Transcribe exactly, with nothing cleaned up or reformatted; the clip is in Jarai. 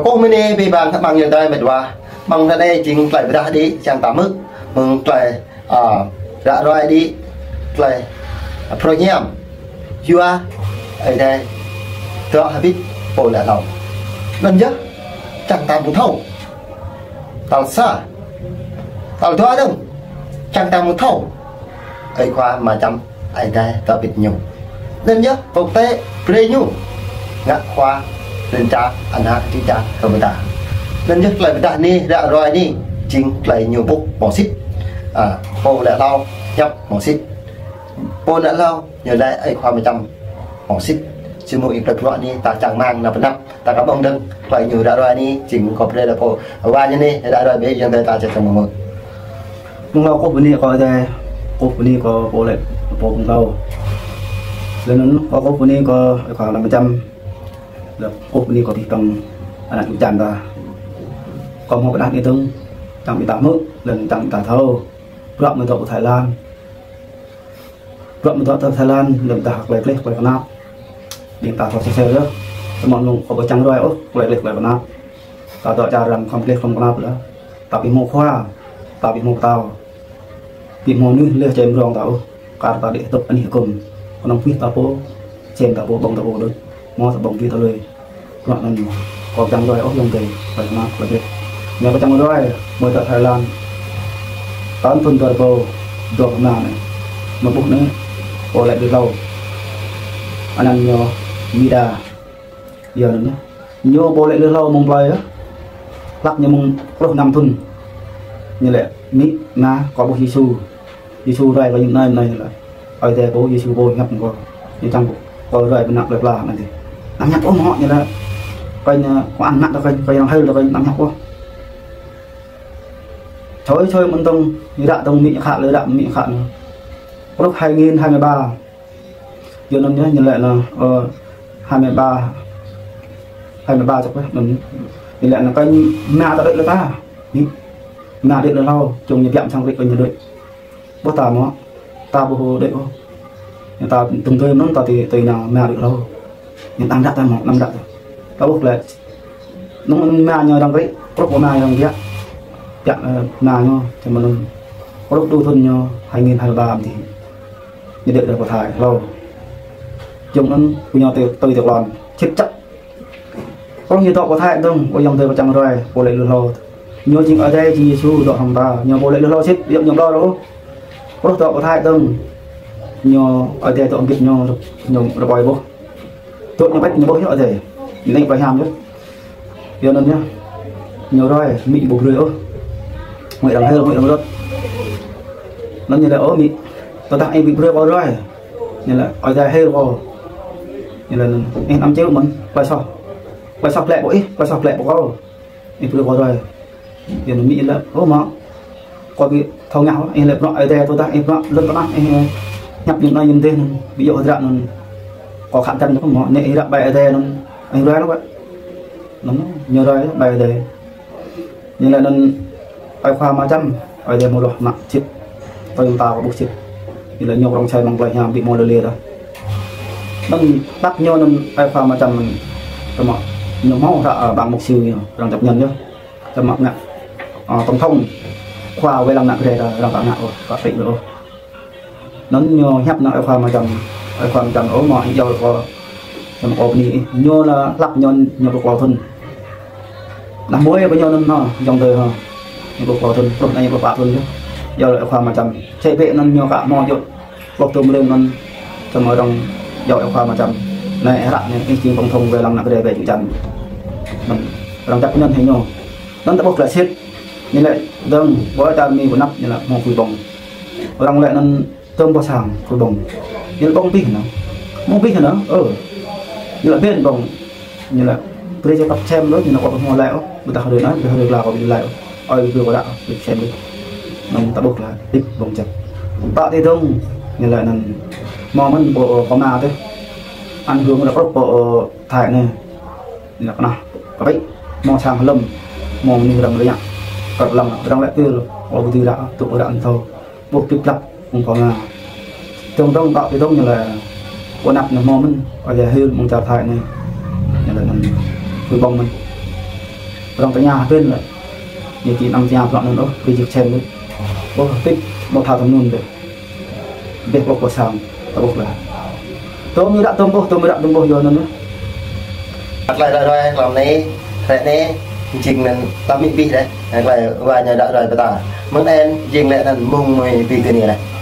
Pô mơ̆ng anai ƀing ƀăng, ƀăng yơh tơi mĕt wa. Ƀăng tơ anai jing tơlơi pơdah đĭ, čang ta mơ̆. Mơ̆ng tơlơi, a, ră ruai đĭ, tơlơi, a, phrâo hiam. Yua, ơi adai, tơlơi hơbĭt, pô lĕ hlâo. Anŭn yơh, čang ta mơ̆ thâo. Tal sa. Tal dua dơ̆ng. Čang ta mơ̆ thâo. Ơi khua Ama Čăm, ơi adai tơ pit ñu. Anŭn yơh, pơkă brơi ñu. Ngă khua, lŏn čar, ană čư̆ čar, kơ mơta. Anŭn yơh, tơlơi pơdah anai, ră ruai anai, jing tơlơi ñu ƀuh hmâo sĭt. A, pô lĕ hlâo, hiăp hmâo sĭt. Pô lĕ hlâo, ñu laĭ ơi khua Ama Čăm hmâo sĭt. Či mơ̆ ih tơlơi bruă anai, ta čang rơmang nao pơ anăp. Ta kơ ƀơ̆ng dơ̆ng, tơlơi ñu ră ruai anai, jing kơ brơi lĕ pô wa ñu anai, ră ruai ƀĕ yơh tơi ta čang mơ̆. Mơ̆ng hlâo kơkuh bơni kơ ơi adai, kơkuh bơni kơ pô lĕ, pô pơtao. Lĕ anŭn, kơkuh bơni kơ ơi khua Ama Čăm. Lĕ kơkuh bơni kơ ƀing ƀăng ană čư̆ čan ta. Kơ hmâo pơdah anai dơ̆ng, čang ƀing ta hmư̆, lĕ čang ƀing ta thâo. Bruă mơ̆ dŏ pơ Thái Lan. Bruă mơ̆ dŏ tơ Thái Lan, lĕ dah tơlơi gleh, tơlơi kơnap. Ƀing ta thâo sơsel yơh. Tơmơ̆n mơ̆ng kơ ƀu čang ruai ôh, tơlơi gleh, tơlơi kơnap. Ta dŏ čar arăng khŏm gleh, khŏm kơnap lĕ. Ta ƀu hmâo khua, ta ƀu hmâo pơtao. Ƀu hmâo mơnuih lĕ čem rong ta ôh. Kar ta đĭ hơdip anih hơkŭm. Kơnơ̆ng pih ta pô, čem ta pô, ƀơ̆ng ta pô đôč. Hmâo ta ƀơ̆ng pih ta lui. Bruă anŭn kơ čang ruai ôh ayŏng adơi, ƀai mă, ƀai dêh. Ñu kơ čang ruai, mơ̆ tơ Thái Lan. Tơl thŭn dua rơbâo dua pluh rơma anai. Mơ̆ ƀuh anai, pô lĕ lui hlâo. Anăn ñu Mida. Yua anŭn yơh. Ñu pô lĕ lui hlâo mơ̆ng plơi yơh. Hlăk ñu mơ̆ng pluh năm thŭn. Ñu laĭ, amĭ, ama, kâo ƀuh Yêsu. Yêsu rai kơ ñu anai, anai ñu laĭ. Ơi adai pô, Yêsu pô hiăp kơ ñu čang pô. Kâo rai ƀơi anăp plơi pla anai dih. Anăm hiăp ôh mơ̆ ñu laĭ. Kơ ñu, kâo ăn mă tơ kơ ñu, kơ ñu arăng hil tơ kơ ñu, anăm hiăp ôh. Sui sui mơ̆n dơ̆ng, ră dơ̆ng amĭ khă lĕ, ră amĭ khă anŭn. Pluh hai nghìn hai mươi ba. Yua anŭn yơh, ñu laĭ anŭn, ơ, hai mươi ba, hai mươi ba čŏk yơh, anŭn. Ñu laĭ anŭn kơ ñu mă ta đôč lĕ ta. Ñu mă đôč lĕ hlâo, čung ñu biă sang rĭ kơ ñu đôč. Ƀuh ta mơ̆, ta ƀu hơdip ôh. Ñu ta tơ̆ng tui mơ̆n ta tui, tui nao mă đôč hlâo. Ñu tơ̆ng đăk ta mơ̆, tơ̆ng đăk ta. Ta ƀuh lĕ. Anŭn mă ñu arăng rĭ, kruh mă ñu arăng biă. Biă, ơ, mă ñu, čăm mơ̆n. Kruh tŭ thŭn ñu, hai nghìn hai mươi ba mơ̆n dih. Ñu đĭ đah pơ Thái, hlâo. Čung anŭn, kơ ñu tui, tui tơlơi lŏn. Sĭt čăk. Kruh ñu dŏ pơ Thái dơ̆ng, ơ ayŏng adơi kơ čang ruai, pô lĕ lui hlâo. Ñu jing Ơi Adai, jing Yêsu dŏ hăng ta. Ñu pô lĕ lui hlâo sĭt, yơh ñu ƀlŏr ôh. Kruh dŏ pơ Thái dơ̆ng. Ñu Ơi Adai dŏ hơbĭt ñu, ñu rơbơi ƀuh. Dŏ ñu ƀĕč ñu ƀuh yơh Ơi Adai. Ñu anai plơi hiam yơh. Yua anŭn yơh. Ñu ruai, amĭ ƀu brơi ôh. Ngui arăng hil, ngui arăng rơ̆t. Anŭn ñu laĭ, ơ amĭ, tơdah ih ƀu brơi kâo ruai. Ñu laĭ, Ơi Adai hil kâo. Ñu laĭ anŭn, ih anăm čil mơ̆n, plơi soh. Plơi soh glaĭ pơ ih, plơi soh glaĭ pơ kâo. Ih brơi kâo ruai. Yua anŭn amĭ laĭ, ơ mă. Kâo ƀu thâo ngă ôh, ih lĕ bruă Ơi Adai tơdah ih bruă lŏn tơnah ih hiăp ñu anai ñu dêh anŭn, ƀu djơ̆ hơdră anŭn. Kâo khă kăn ñu kơ mă, anai ih ră ƀai Ơi Adai anŭn, ih ruai anŭn wơ̆t. Anŭn, ñu ruai ƀai Ơi Adai. Ñu laĭ anŭn ơi khua Ama Čăm, Ơi Adai mơ̆ ruah mă sĭt. Tơl ta kơ ƀuh sĭt. Ñu laĭ ñu rŏng čai mơ̆ng plơi hiam ƀu hmâo lĕ lĕ dah. Anŭn tăk ñu anŭn ơi khua Ama Čăm anŭn. Tơma ñu hmâo ră, ơ, ƀăng mục sư ñu, arăng čăp ñăn yơh. Tơma ngă, ơ, tổng thống, khua wai lăng ană Grê ta, arăng ka ngă ôh, ka pĭ ôh. Anŭn ñu hiăp nao ơi khua Ama Čăm, ơi khua Ama Čăm, ơ mă ih iâu kâo, čăm kâo bơni ih. Ñu lĕ hlăk ñu, ñu pluh klâo thŭn. Anăm ƀuh kơ ñu anŭn hă, ayŏng adơi hă. Ñu pluh klâo thŭn, pluh anai pluh pă thŭn yơh. Iâu ơi khua Ama Čăm. Sĭt biă anŭn ñu ka hmâo djơ̆. Pluh tơm rơ̆ng anŭn, čăm arăng iâu ơi khua Ama Čăm. Anai ră anai, ih jing tổng thống wai lăng ană Grê ƀĕ čư̆ čan. Anŭn, arăng čăp ñăn hĭ ñu. Anŭn ta ƀuh glaĭ sĭt. Ñu laĭ dơ̆ng, ƀơi čar Mi pơ anăp, ñu laĭ hmâo phui ƀơ̆ng. Arăng laĭ anŭn tơm boh sang, phui ƀơ̆ng. Ñu laĭ ƀơ̆ng pih anŭn. Hmâo pih anŭn, ơ. Ñu laĭ ƀen ƀơ̆ng. Ñu laĭ brơi čơkăp čem đôč, ñu laĭ kâo ƀu hmâo laĭ ôh, ƀôdah hrơi anai, ƀôdah hrơi glaĭ kâo ƀu laĭ ôh. Ơi, brơi kâo đăo, brơi čem đôč. Anŭn ta ƀuh glaĭ, đĭ ƀơ̆ng čem. Tơl ti dơ̆ng, ñu laĭ anŭn. Hmâo mơ̆n pô, ơ, pô Ama tih. Ăn hương laĭ kruh pô, ơ, Thái anai. Ñu laĭ kơnah, kơ pĭ, hmâo sang hlăm, hmâo mơnuih arăng rơñă. Kơ lăng, arăng laĭ pil, ơ, ƀu dưi ră, tŭ ră anŭn thâo. Ƀuh pĭp plăp, ung pô Ama. Dơ̆ng dơ̆ng, tơl ti dơ̆ng ñu laĭ, pô anăp ñu hmâo mơ̆n, Ơi Adai hil mơ̆ng čar Thái anai. Ñu laĭ anŭn, phui ƀơ̆ng mơ̆n. Prong tơña hơbĭn lĕ. Ñu či anăm tơña prong anŭn ôh, ƀu djơ̆ čem ôh. Ôh, tĭp, ƀu thâo tơm anŭn dêh. Ƀĕ ƀôh pơ sang, ta ƀôh lah. Tơm ñu đă tơm ƀôh, tơm ñu đă tơm ƀôh yua anŭn ôh. Tơlơi ră ruai hlăm anai, hrơi anai, jing anŭn tơm mĭ ƀih dêh. Tơlơi wa ñu đă ruai pơtă. Mơ̆ng anŭn, jing lĕ anŭn mơ̆ng mơi ƀing kơ anai dêh.